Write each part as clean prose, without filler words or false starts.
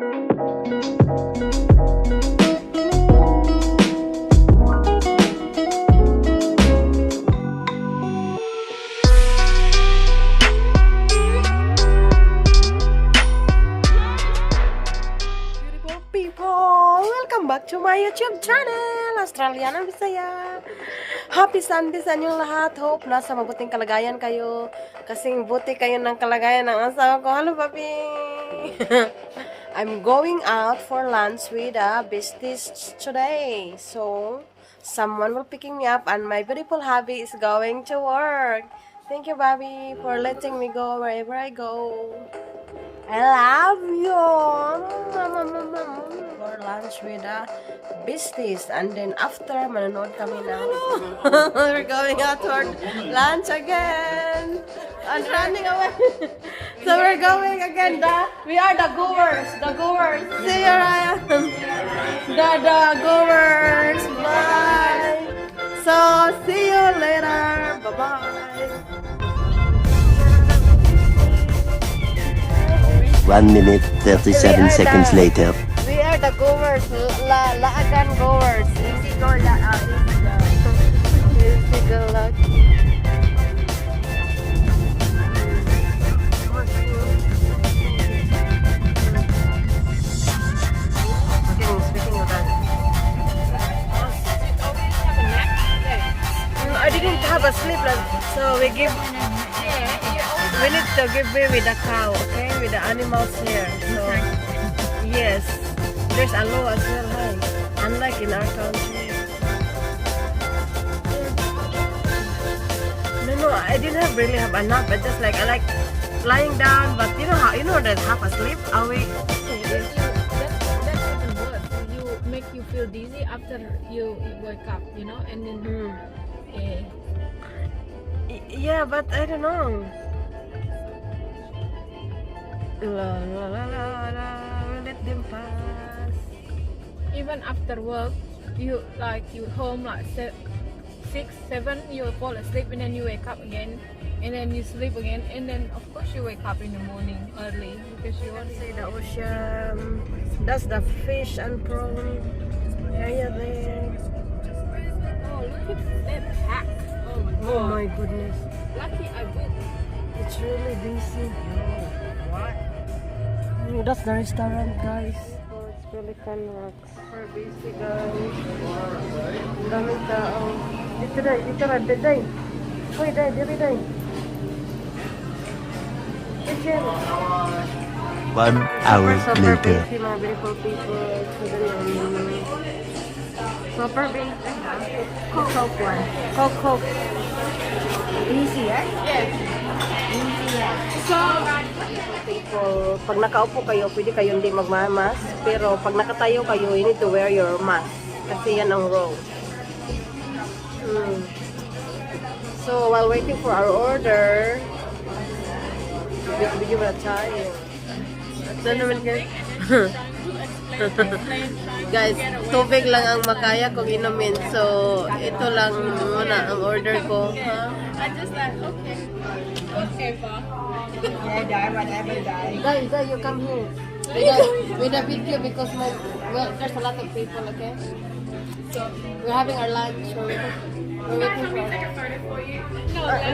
Beautiful people! Welcome back to my YouTube channel, Australiana Bisaya. Happy Sunday sa inyong lahat. Hope nasa mabuting kalagayan kayo. Kasing buti kayo ng kalagayan ng asawa ko. Hello, papi! I'm going out for lunch with a besties today. So, someone will picking me up and my beautiful hubby is going to work. Thank you, Bobby, for letting me go wherever I go. I love you. For lunch with the besties. And then after, manonood kami ng. We're going out for lunch again. And running away. So we're going again. We are the goers. The goers. See you, Ryan. The goers. Bye. So, see you later. Bye-bye. 1 minute, 37 seconds later. We are the goers, la laagan goers. Easy go, la, easy go. Easy go lucky. Speaking of that, I didn't have a sleep, like, so we need to give way with the cow, okay? With the animals here. So, yes, there's a law as well, hi. Unlike in our country. No, I didn't have really have a nap. I just like I like lying down, but you know how you know that half asleep, awake. That's even worse. You make you feel dizzy after you wake up, and then eh, Yeah, but I don't know. La la la la la, let them pass. Even after work, you like you home like 6, 7, you fall asleep and then you wake up again, and then you sleep again, and then of course you wake up in the morning early because you already See the ocean. That's the fish and prawn area there. Oh, look at that pack! Oh my Oh God! My goodness. Lucky I booked. It's really busy. What? Oh, that's the restaurant, guys. Oh, it's Pelican Rocks. Super busy, guys. Ang daming tao. Dito na, dito na, dito. Hoy, day, dito, day. Kitchen. 1 hour Super, super later. Busy, mga beautiful people. Super busy. Coke one. Coke, Coke. Easy, eh? So People, pag nakaupo kayo, pwede kayo hindi magmamask. Pero pag nakatayo kayo, you need to wear your mask. Kasi yan ang rule. So, while waiting for our order, video muna tayo. At naman kayo. Guys, tubig lang ang makaya kong inumin. So, ito lang muna ang order ko. Ha? I just like, okay, pa. Guys, guys, you come here. With a video because my well, there's a lot of people. Okay, So we're having our lunch. We're waiting for.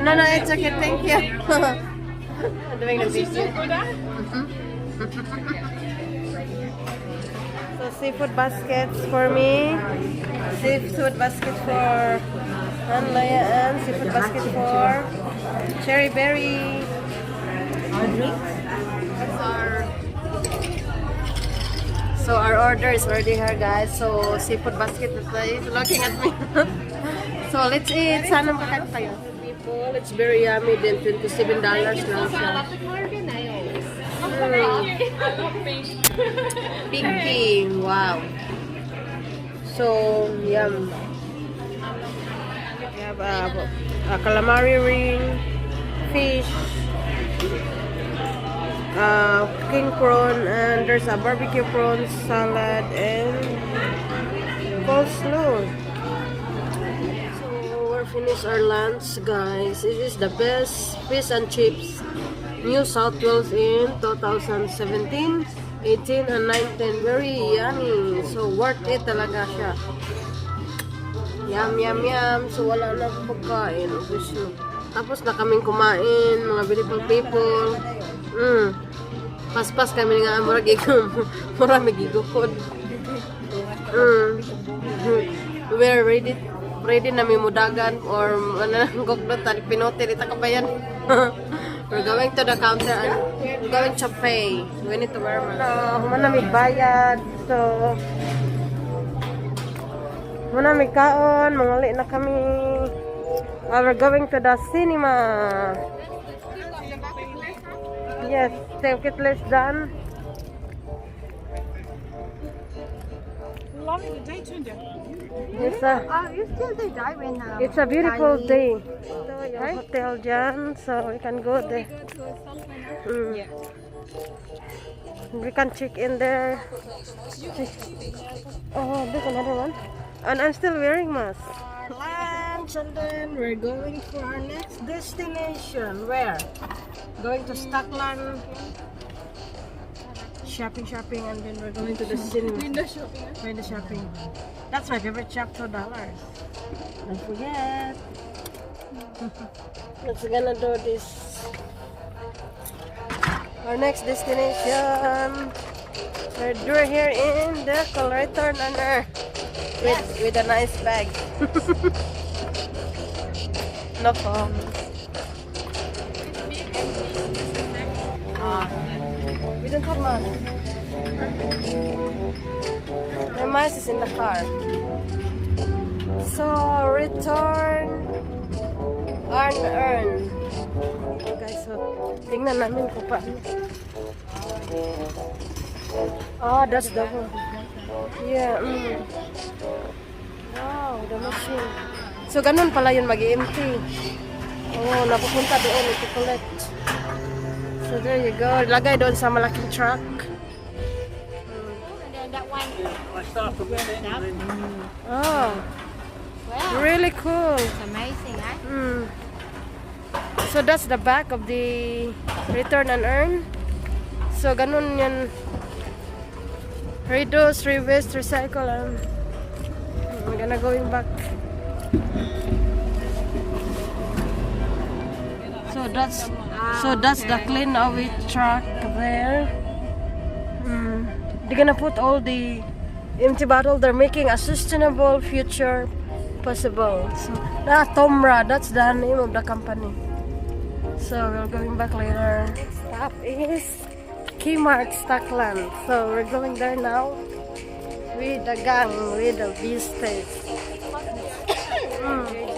No, No, it's okay. Thank you. I'm doing the video. Good. So seafood baskets for me, seafood basket for Anlaya, and seafood basket for Cherry Berry. That's our So our order is already here, guys. So seafood basket is looking at me. So let's eat. Sana makakain tayo. People, it's very yummy. Then $27 lang siya. Pinky. Wow. So, yum. We have a calamari ring, fish, king prawn, and there's a barbecue prawn salad and coleslaw. So, we're finished our lunch, guys. It is the best fish and chips. New South Wales in 2017, 18, and 19. Very yummy. So, worth it talaga siya. Yum, yum, yum. So, wala na akong pagkain. Ubos na. Tapos na kaming kumain, mga beautiful people. Paspas kami nga, murag murag gigukod. We're ready na mi mudagan or ano gugdot tali pinote dita kabayan. We're going to the counter and we're going to pay. We need to wear mask. So, human na mi bayad. So, muna mi kaon, manguli na kami. We're going to the cinema. Yes, ticket list done. Lovely day, Tunde. It's a You still the day when It's a beautiful day. Ito yung hotel dyan, so we can go there. Go to a somewhere. We can check in there. Oh, there's another one. And I'm still wearing mask. Our lunch, and then we're going for our next destination. Where? Going to Stockland. Shopping, shopping, and then we're going to the cinema. Window shopping. Window shopping. That's my favorite shop, $2. Don't forget. Let's gonna do this. Our next destination. We're here in the Collector Earn with a nice bag. No phone. We don't have money. My mask is in the car. So, return, earn, earn. Guys, so, tingnan namin kung paano. Ah, that's the one. Yeah. Wow, the machine. So, ganun pala yun mag-empty. Oh, napupunta doon to collect. So, there you go. Lagay doon sa malaking truck. And then that one. Oh, Wow, really cool. It's amazing, eh? So that's the back of the return and earn. So ganun yan. Reduce, rewaste, recycle. I'm gonna going back. So that's the clean away truck there. They're gonna put all the empty bottle. They're making a sustainable future possible. So, ah, Tomra, that's the name of the company. So we're going back later. Stop is Kmart Stockland. So we're going there now with the gang, with the beasties.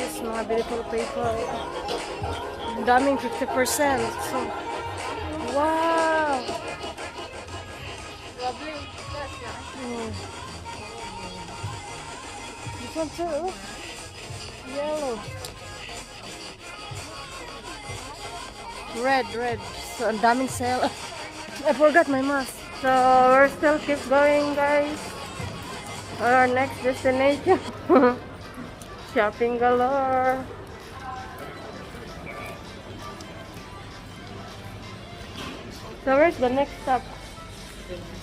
Just mga beautiful people. Ang daming 50%. So, wow! Lovely. That's nice. This one too. Yellow. Red, red. So, ang daming sale. I forgot my mask. So, we're still keep going, guys. On our next destination. Shopping galore. So, where's the next stop?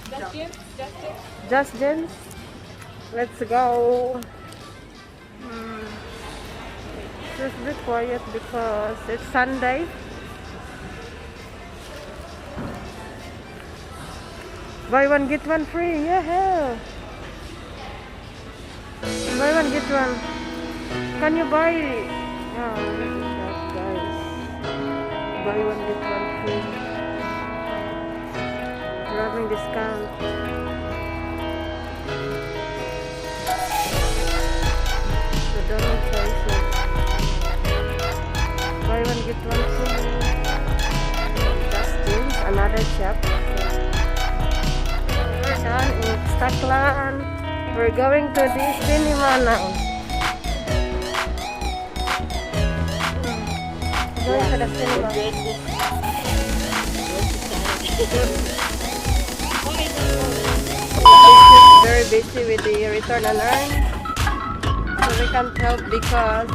Just James, just James. Just James? Let's go. Just be quiet because it's Sunday. Buy one, get one free. Yeah. Buy one, get one. Can you buy? Oh, look at that, guys. Buy one, get one free. We're having discount. So don't choices. Buy one, get one free. Justin's, another shop. We're done in Stockland. We're going to the cinema now. Going to the cinema. Very busy with the return and earn. So we can't help because.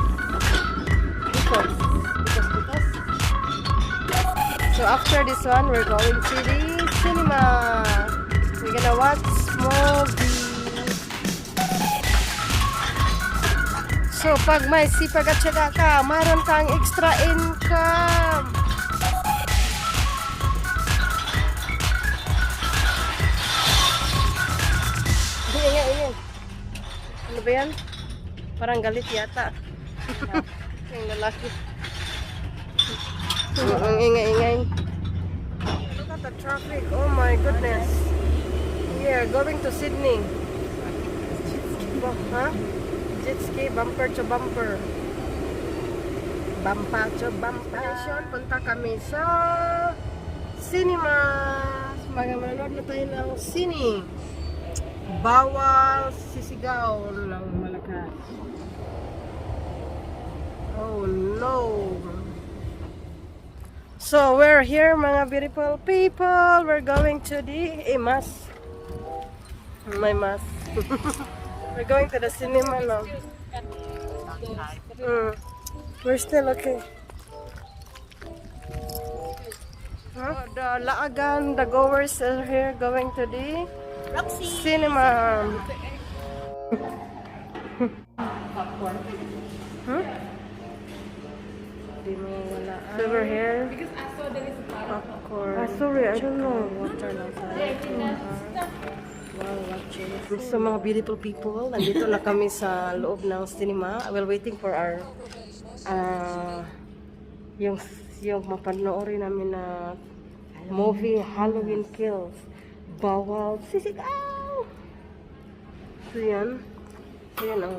So after this one, we're going to the cinema. We're gonna watch movie. So, pag may sipag at syaga ka, mayroon kang extra income. Ingay, ingay. Ano ba yan? Parang galit yata. Yung lalaki. Ang ingay-ingay. Look at the traffic. Oh my goodness. We are going to Sydney. Huh? Jet ski, bumper to bumper. Bumper to bumper. Punta kami sa cinema. Mga manonood na tayo ng sine. Bawal sisigaw ng malakas. Oh no. So we're here, mga beautiful people. We're going to the eh, mask. My mask. We're going to the cinema now. We're still okay. Huh? The Laagan, the goers are here going to the Roxy. Cinema. Huh? Di mo wala. So we're here. Because I saw there is a lot of Popcorn. Ah, sorry, I don't know. Water lang tayo. While watching. So mga beautiful people, nandito na kami sa loob ng cinema. We're waiting for our yung mapanoorin namin na movie, Halloween Kills. Bawal sisigaw! So yan. So yan ang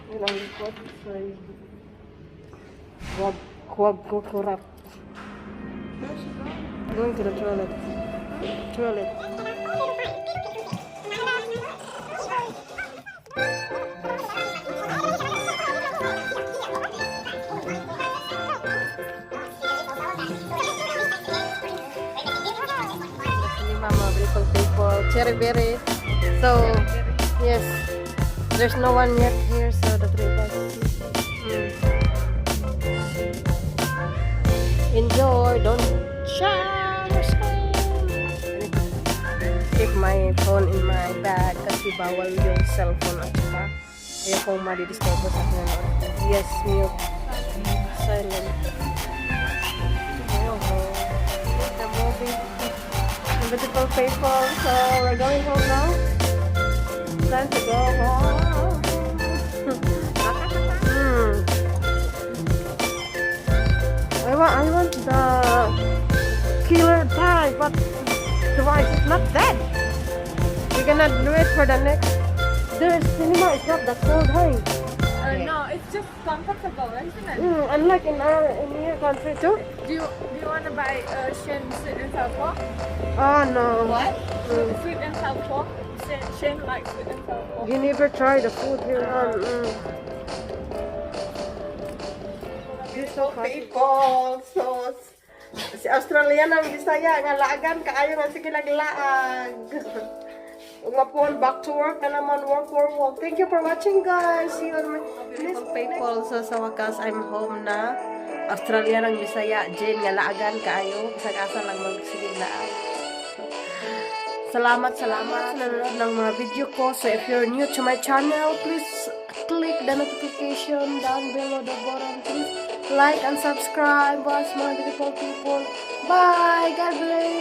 yun ang likod. So wag wag kukurap. Going to the toilet. Toilet. Hindi, mga beautiful people. Cherry berry. So, yes. There's no one yet here, so the three of us. Enjoy. Don't shout or scream. Keep my phone in my bag kasi bawal yung cellphone at saka ayokong madidisturb sa pinanood. Yes, mute. Silent. Oh, the movie. The beautiful people. So, we're going home now. Time to go home. I want the killer die, but the wife is not dead. We're gonna wait for the next. The cinema is not that cold, hey? No, it's just comfortable, isn't it? Unlike in your country too. Do you want to buy Shen sweet and sour pork? Oh no. What? Sweet and sour pork. Shen likes sweet and sour pork. You never try the food here, huh? People, so si Australian ang Bisaya nga laagan kaayo nga sige naglaag. Ug mapuhon, back to work na naman, work, work, work. Thank you for watching, guys. See you on my next people. So sa wakas, I'm home na. Australian ang Bisaya, Jane nga laagan kaayo, bisag asa lang magsigig laag. Salamat, salamat sa nanonood ng mga video ko. So if you're new to my channel, please click the notification down below the button. Please like and subscribe, watch, mga beautiful people. Bye! God bless!